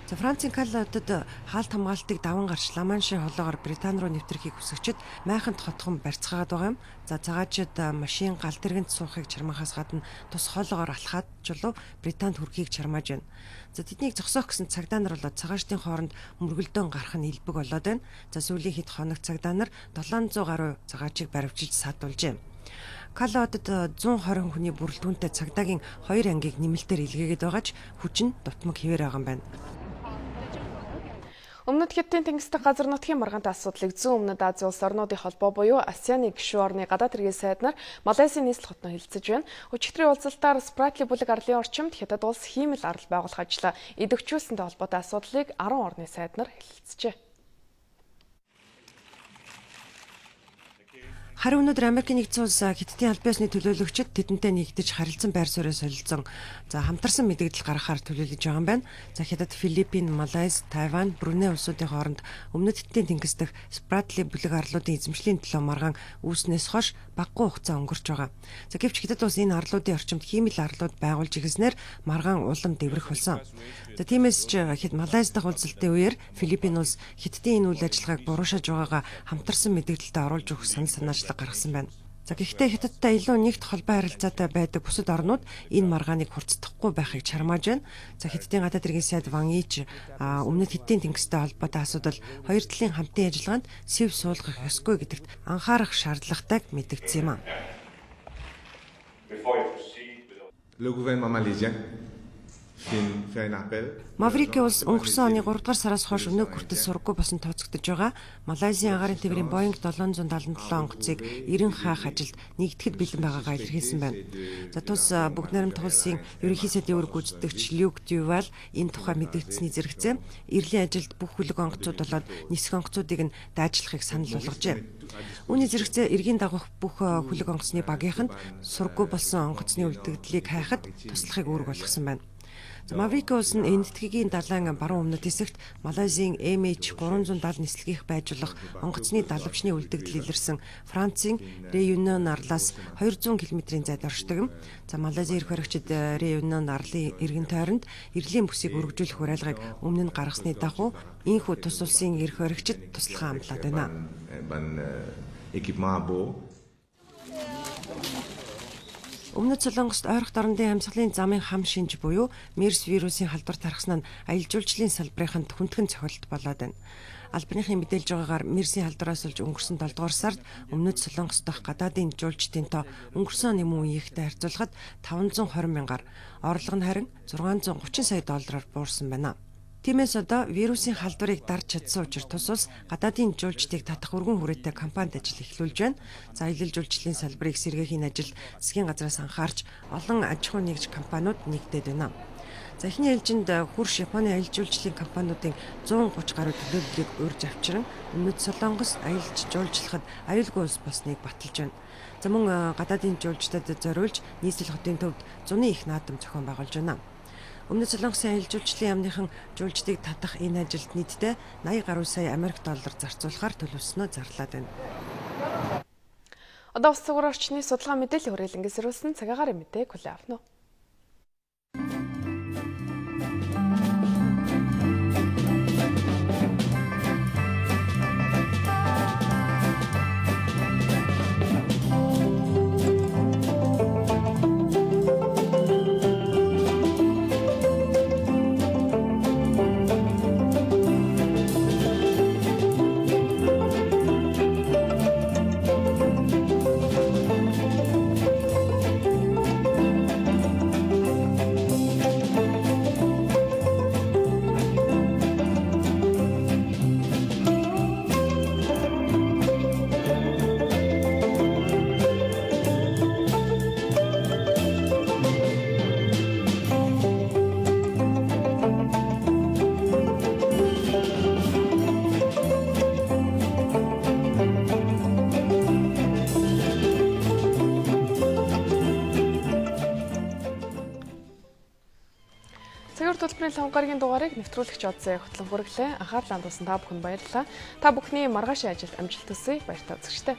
За, Францын Кале хотод хаалт хамгаалтыг даван гарч Ла-Маншийн холоогоор Британи руу нэвтрэхийг хүсэгчид майханд хотхон барьцгаагаад байгаа юм. За, цагаачид машин гал тэргэнд суухыг чармаахаас гадна тус хоолоогоор алхаад чулуу Британд хүрэхийг чармааж байна. За, тэднийг зогсоох гэсэн цагдаа нар болоод цагаачдын хооронд мөргөлдөөн гарах нь элбэг болоод байна. За, сүүлийн хэд хоног цагдаа нар 700 гаруй цагаачийг баривчилж саадуулжээ. Кале хотод 120 хүний бүрэлдэхүүнтэй цагдаагийн хоёр ангийг нэмэлтээр илгээгээд байгаа ч хүч нь дутмаг хэвээр байгаа юм байна. Өмнөд Хятадын тэнгис дахь газар нутгийн маргаантай асуудлыг зүүн өмнөд Ази улс орнуудын холбоо буюу АСЕАН-ы гишүүн орны гадаад хэргийн сайд нар Малайзийн нийслэл хотноо хэлэлцэж байна. Өчигдрийн уулзалтаар Спратли бүлэг арлын орчимд Хятад улс хиймэл арал байгуулах ажлаа идэвхжүүлсэнтэй холбоотой асуудлыг 10 орны сайд нар хэлэлцжээ. Харин өнөөдөр Америкийн нэгдсэн улс Хятадын албан ёсны төлөөлөгчид тэдэнтэй нэгдэж харилцан байр суурь солилцсон. За, хамтарсан мэдэгдэл гаргахаар төлөөлөж байгаа юм байна. За, Хятад, Филиппин, Малайз, Тайван, Бруней улсуудын хооронд өмнөд Хятадын тэнгис дэх Спратли бүлэг арлуудын эзэмшлийн төлөө маргаан үүснээс хойш багагүй хугацаа өнгөрч байгаа. За, гэвч Хятад улс энэ арлуудын орчимд хиймэл арлууд байгуулж ирсэнээр маргаан улам дэврэх болсон. За, тиймээс ч Хятад Малайз дахь уулзалтын үеэр Филиппин улс Хятадын энэ үйл ажиллагааг буруушааж байгаагаа хамтарсан мэдэгдэлдээ оруулж өгөх санал санаачлаг гаргасан байна. За, гэхдээ Хятадтай илүү нэгт холбоо харилцаатай байдаг бусад орнууд энэ маргааныг хурцдахгүй байхыг чармааж байна. За, Хятадын гадаад хэргийн сайд Ван Ич өмнөд Хятадын тэнгистэй холбоотой асуудал хоёр талын хамтын ажиллагаанд сэв суулгах ёсгүй гэдэгт анхаарах шаардлагатайг мэдэгдсэн юм а. Le gouvernement malaisien. Маврики улс өнгөрсөн оны 3 дугаар сараас хойш өнөөг хүртэл сурггүй болсон тооцогдож байгаа Малайзийн агаарын тээврийн Boeing 777 онгоцыг 90 хаах ажилд нэгдэхэд бэлэн байгаагаа илэрхийлсэн байна. За, тус бүгд найрамдах улсын ерөнхий сайдын үүрэг гүйцэтгэгч Люк Дювал энэ тухай мэдэгдсэний зэрэгцээ эрлийн ажилд бүх хүлэг онгоцууд болоод нисэх онгоцуудыг нь дайчлахыг санал болгожээ. Үүний зэрэгцээ эргийн дагуух бүх хүлэг онгоцны багийнханд сурггүй болсон онгоцны үлдэгдлийг хайхад туслахыг үүрэг болгосон байна. Маврики улс нь Энэтхэгийн далайн баруун өмнөд хэсэгт Малайзийн MH370 нислэгийг байжуулах онгоцны далавчны үлдэгдэл илэрсэн Францын Реюнион арлаас 200 км-ийн зайд оршдог юм. За, Малайзийн эрх баригчид Реюнион арлын эргэн тойронд эрлийн бүсийг өргөжүүлэх уриалгыг өмнө нь гаргасны дагуу ийнхүү тус улсын эрх баригчид туслахаа амлаад байна. Өмнөд Солонгост ойрхот орондын амьсгалын замын хам шинж буюу MERS вирусын халдвар тархсан нь аялал жуулчлалын салбарынханд хүндхэн цохилт болоод байна. Албаныхын мэдээлж байгаагаар MERS-ийн халдвараас болж өнгөрсөн 7 дугаар сард Өмнөд Солонгос дахь гадаадын жуулчдын тоо өнгөрсөн оны мөн үеийнхтэй харьцуулахад 520 мянгаар, орлого нь харин 630 сая доллараар буурсан байна. Тиймээс одоо вирусын халдварыг дарж чадсан учир тус улс гадаадын жуулчдыг татах өргөн хүрээтэй кампанит ажил эхлүүлж байна. За, аялал жуулчлалын салбарыг сэргээхийн ажил засгийн газраас анхаарч олон аж ахуй нэгж компаниуд нэгдээд байна. За, эхний ээлжинд хөрш Японы аялал жуулчлалын компаниудын 130 гаруй төлөөллийг урьж авчран Өмнөд Солонгос аялж жуулчлахад аюулгүй улс болсныг баталж байна. За, мөн гадаадын жуулчдад зориулж нийслэл хотын төвд зуны их наадам зохион байгуулж байна. Өмнөд Солонгосын аялал жуулчлалын яамныхан жуулчдыг татах энэ ажилд нийтдээ 80 гаруй сая Америк доллар зарцуулахаар төлөвлөснөө зарлаад байна. Одоо ус цугур орчны судалгаа мэдээллийн хүрээлэнгээ сэрүүлсэн цагаагаар мэдээг хүлээн авна уу? Цагийн урт төлбөрийн лам гарагийн дугаарыг нэвтрүүлэгч Одсон хөтлөн хүргэлээ. Анхаарлаа хандуулсан та бүхэнд баярлалаа. Та бүхний маргаашийн ажилд амжилт хүсье. Баяртай үзэгчдээ.